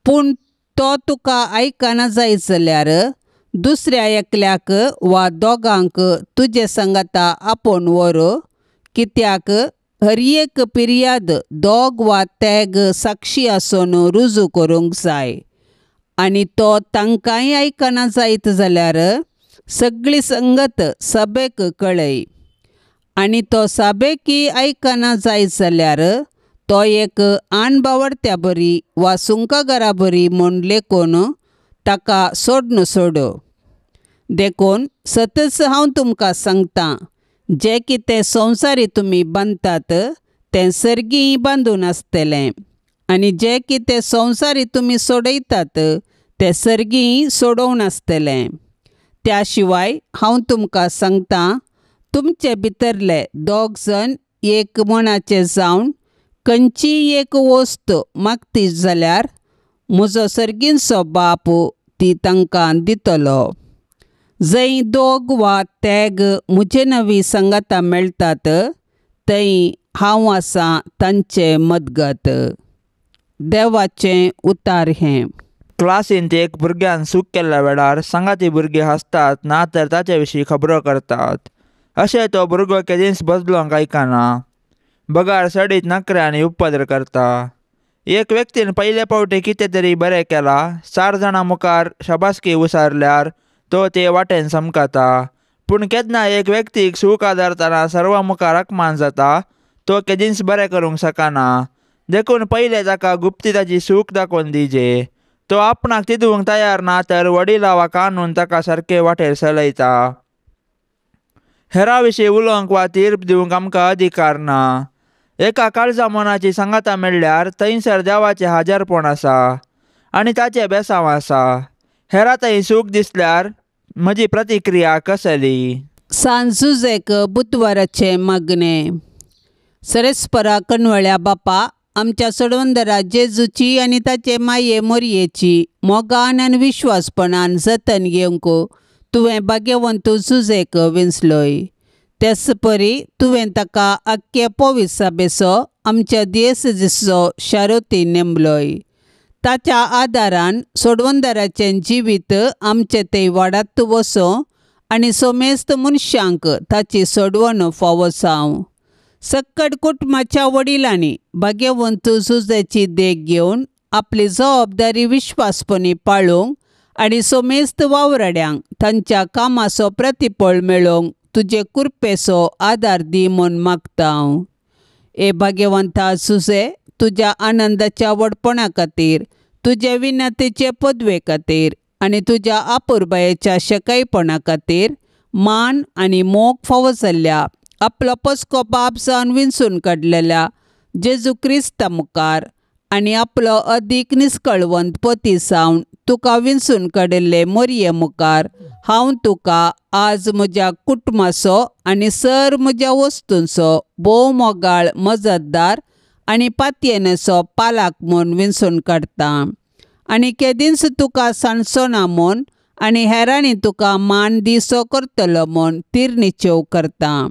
पूण तो तुका आयकना जायत जाल्यार दुसऱ्या एकल्याक वा दोगांक तुजे संगता आपोवन व्हर, कित्याक हर एक पिर्याद दोग वा तेग साक्षी आसून रुजू करूंक जाय. आनी तो तांकांय आयकना जायत जाल्यार सगळी संगत सभेक कळय. आनी तो साबेकी आयकना जायत जाल्यार तो एक आनबावडत्या बरी वा सुंकाघरा बरी म्हूण लेखून ताका सोडून सोड. देखून सतच हांव तुमकां सांगतां, जें कितें संवसारी तुमी बांदतात तें सर्गीय बांदून आसतलें आनी जें कितें संवसारी तुमी सोडयतात तें सर्गीय सोडोवन आसतलें. त्या शिवाय हांव तुमकां सांगतां, तुमचे भितरले दोग जण एक मनाचे जावन खंयचीय एक वस्त मागती जाल्यार म्हजो सर्गींचो बाप ती तांकां दितलो. जंय दोग वा तेग म्हजे नवी संगता मेळटात थंय हांव आसां तांचे मदगत. देवाचें उतार हें. क्लासींत एक भुरग्यान सूख केल्ल्या वेळार सांगाती भुरगीं हांसतात ना तर ताचे विशीं खबरो करतात. अशें तो भुरगो केदींच बदलोंक आयकना, बगार सडीत नकरे आनी उपद्र करता. एक व्यक्तीन पयले फावटी कितें तरी बरें केलां, 4 जाणां मुखार शाबासकी उसारल्यार तो ते वाटेन समकता. पूण केन्ना एक व्यक्तीक सूख आदारतना सर्वां मुखार अपमान जाता, तो केदींच बरें करूंक शकना. देखून पयलें ताका गुप्ती ताची सूख दाखोवन दिजे. तो आपणाक तितूंक तयार ना तर वडिलां वा कानून ताका सारके वाटेर चलयता. हेरां विशीं उलोवंक वा तीर्प दिवंक आमकां अधिकार ना. एका काळजा मनाची सांगाता मेळ्ळ्यार थंयसर देवाचें हाजरपण आसा आनी ताचें बेसांव आसा. हेरां थंय सूख दिसल्यार म्हजी प्रतिक्रिया कसली? सांजुजेक बुधवाराचें मागणें. सरेस्परा कणवळ्या बापा, आमच्या सोडवंदरा जेजूची आनी ताचे माये मोरयेची मोगान आनी विश्वासपणान जतन घेवंक तुवें भाग्यवंत जुजेक विंचलोय. तेच परी तुवें ताका आख्खे पोविसाबेचो आमच्या दियेसजीचो शारोती नेमलोय. ताच्या आदारान सोडवंदराचें जिवीत आमचें तें वाडात वसो आनी सोमेस्त मनशांक ताची सोडवण फावो जावं. सक्कड कुटुंबाच्या वडिलांनी भाग्यवंत जुजेची देख घेवन आपली जबाबदारी विश्वासपणी पाळूंक आनी सोमेस्त वावराड्यांक तांच्या कामाचो प्रतिफळ मेळोवंक तुजे कृपेचो आदार दी म्हूण मागता हांव. हे भाग्यवंता जुजे, तुज्या आनंदाच्या व्हडपणा खातीर, तुजे विनंतीचे पदवे खातीर आनी तुज्या आपुरबायेच्या शकायपणा खातीर मान आनी मोग फावो जाल्ल्या आपलो पसको बाप जावन विंचून काडलेल्या जेजू क्रिस्ता मुखार आनी आपलो अदीक निस्कळवंत पती जावन तुका विंचून काडिल्ले मोरये मुखार हांव तुका आज म्हज्या कुटुंबाचो आनी सर म्हज्या वस्तूंचो भोव मोगाळ मजतदार आनी पातयेनेचो पालाक म्हूण विंचून काडटा. आनी केदींच तुका सांडचो ना म्हूण आनी हेरांनी तुका मान दिसो करतलो म्हूण तिरनिचेव करता.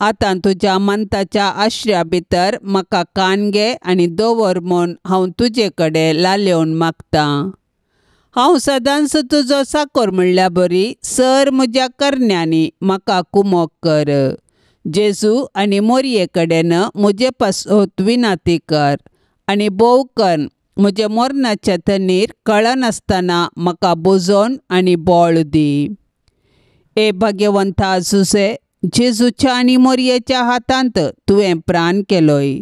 आतां तुज्या मंताच्या आश्र्या भितर म्हाका कान घे आनी दवर म्हूण हांव तुजे कडेन लालेवन मागतां. हांव सदांच तुजो साकोर म्हणल्या बरी सर म्हज्या करण्यांनी म्हाका कुमोक कर. जेजू आनी मोरये कडेन म्हजे पासत विनाती कर आनी भोव कर म्हज्या मरणाच्या तनीर कळनासतना म्हाका बोजोवन आनी बळ दी. ए भाग्यवंता जुजे, जेजूच्या आनी मोरयेच्या हातांत तुवें प्राण केलोय.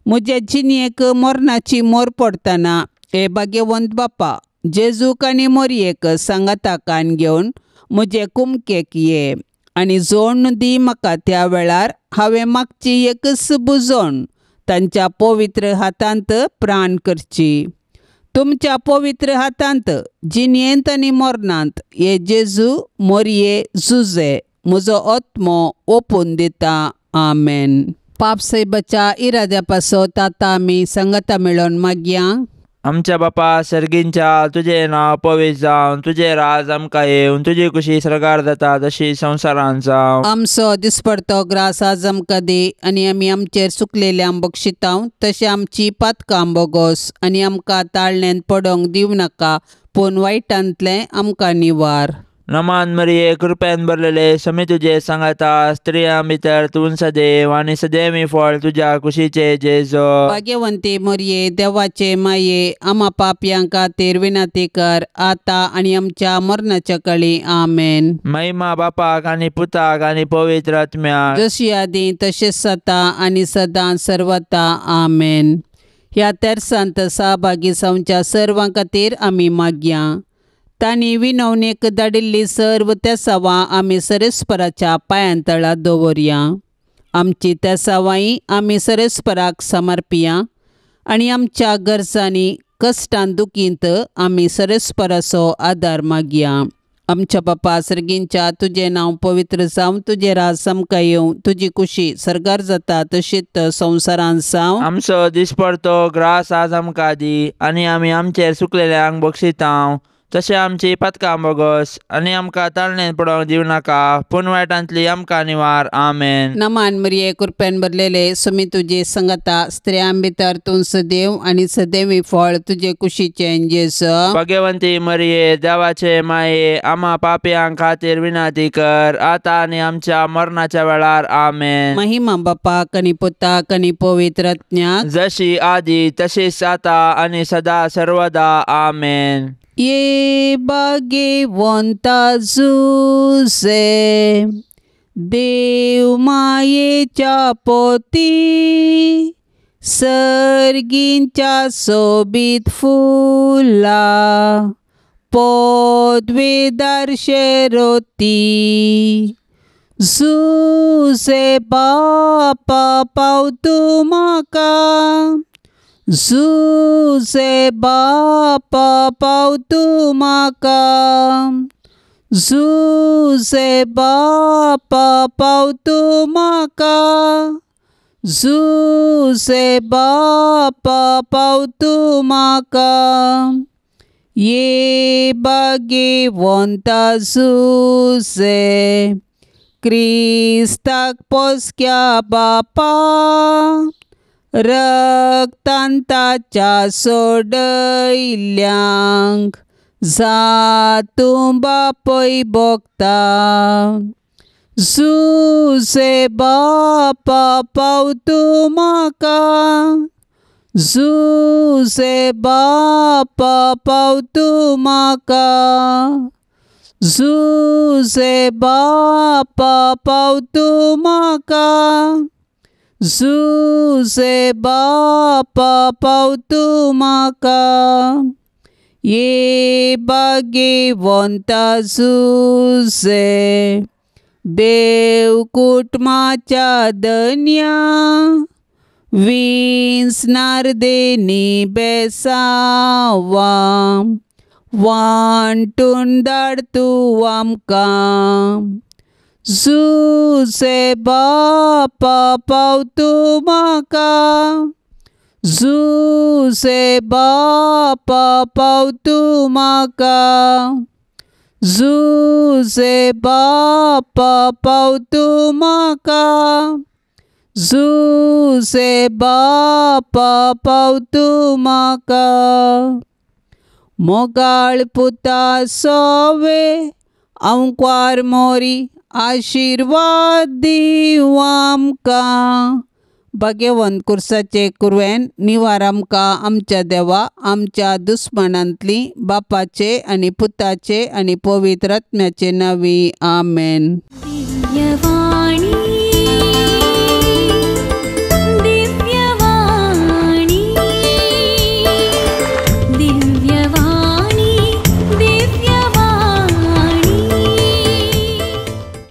म्हजे जिणेक मरणाची मोर पडटना हे भाग्यवंत बापा, जेजूक आनी मोरयेक सांगाता कान घेवन म्हजे कुमकेक ये आनी जोडून दी म्हाका त्या वेळार हांवें मागची एकच बुजोवन तांच्या पवित्र हातांत प्राण करची. तुमच्या पवित्र हातांत जिणेंत आनी मरणांत हे जेजू मोरये जुजे म्हजो आत्मो ओपून दिता. आमेन. पाप सायबाच्या इराद्या पासत आतां आमी संगता मेळोवन मागया. आमच्या बापा सर्गींच्या तुजें नांव पवित्र जावं, तुजें राज आमकां येवन, तुजी खुशी सर्गार जाता तशी संवसारांत जावं. आमचो दिसपडतो ग्रास आज आमकां दी आनी आमी आमचेर चुकलेल्यांक बक्षितांव तशें आमची पातकां बोगोस आनी आमकां ताळण्यांत पडोंक दिवं नाका पूण वायटांतलें आमकां निवार. नमान मरिये कृपेन भरलेले समी तुजे सांगाता, स्त्रियां भितर तूं सदैव आनी सदैवी फळ तुज्या कुशीचे जेजो. भाग्यवंती मरिये देवाचे माये आमा पापयां खातीर विनंती कर आतां आनी आमच्या मरणाच्या कळी. आमेन. महिमा बापाक आनी पुताक आनी पवित्र आत्म्याक, जशी आदी तशेंच आतां आनी सदां सर्वता. आमेन. ह्या तेर्सांत सहभागी जावच्या सर्वां खातीर आमी मागया. तांणी विनवणेक धाडिल्ली सर्व तेसावां आमी सरेस्पराच्या पांयांतळा दवरया. आमची तेसावांय आमी सरेस्पराक समर्पिया आनी आमच्या गरजांनी कश्टान दुखींत आमी सरेस्पराचो आदार मागया. आमच्या बापा सर्गींच्या तुजें नांव पवित्र जावं, तुजें राज आमकां येवं, तुजी खुशी सर्गार जाता तशीच संवसारांत जावं. आमचो दिसपडतो ग्रास आज आमकां दी आनी आमी आमचेर चुकलेल्यांक बक्षितांव तशें आमची पातकां बोगस आनी आमकां ताळणेंत पडोवंक दिवं नाका पूण वायटांतली आमकां निवार. आमेन. नमान मरिये कृपेन भरलेले सुमी तुजे संगता, स्त्रियां भितर तूं सदैव आनी सदैवी फळ तुजे कुशीचें जेजू. भाग्यवंती मरिये देवाचे माये आमा पापयां खातीर विनंती कर आतां आनी आमच्या मरणाच्या वेळार. आमेन. महिमा बापाक आनी पुताक आनी पवित्र आत्म्याक, जशी आदी तशीच आतां आनी सदा सर्वदा. आमेन. ये भाग्यवंता जुजे देव मायेच्या पोती, सर्गींच्या सोबीत फुला पदवेदार शेरोती. जुजे बापा पावतू म्हाका, जुजे बापा पावतू म्हाका, जुजे बापा पावतू म्हाका, जुजे बापा पावतू म्हाका. ये भाग्यवंता जुजे क्रिस्ताक पोसक्या बापा, रक्तान ताच्या सोडयल्ल्यांक जातूं बापय भोगता. जुजे बापा पावतू म्हाका, जुजे बापा पावतू म्हाका, जुजे बापा पावतू म्हाका, जुजे बापा पावतू म्हाका. ये भाग्यवंता जुजे देव कुटुंबाच्या धन्या, विंचणार देणी बेसावा वांटून धाड तूं आमकां. जुजे बापा पावतू म्हाका, जुजे बापा पावतू म्हाका, जुजे बापा पावतू म्हाका, जुजे बापा पावतू म्हाका. मोगाळ पुता सोवे आंकवार मोरी आशिर्वाद दिवं आमकां. भाग्यवंत कुर्साचे कुरवेन निवार आमकां आमच्या देवा आमच्या दुस्मानांतली बापाचे आनी पुताचे आनी पवित्र आत्म्याचे नांवी. आमेन. दिव्यवाणी.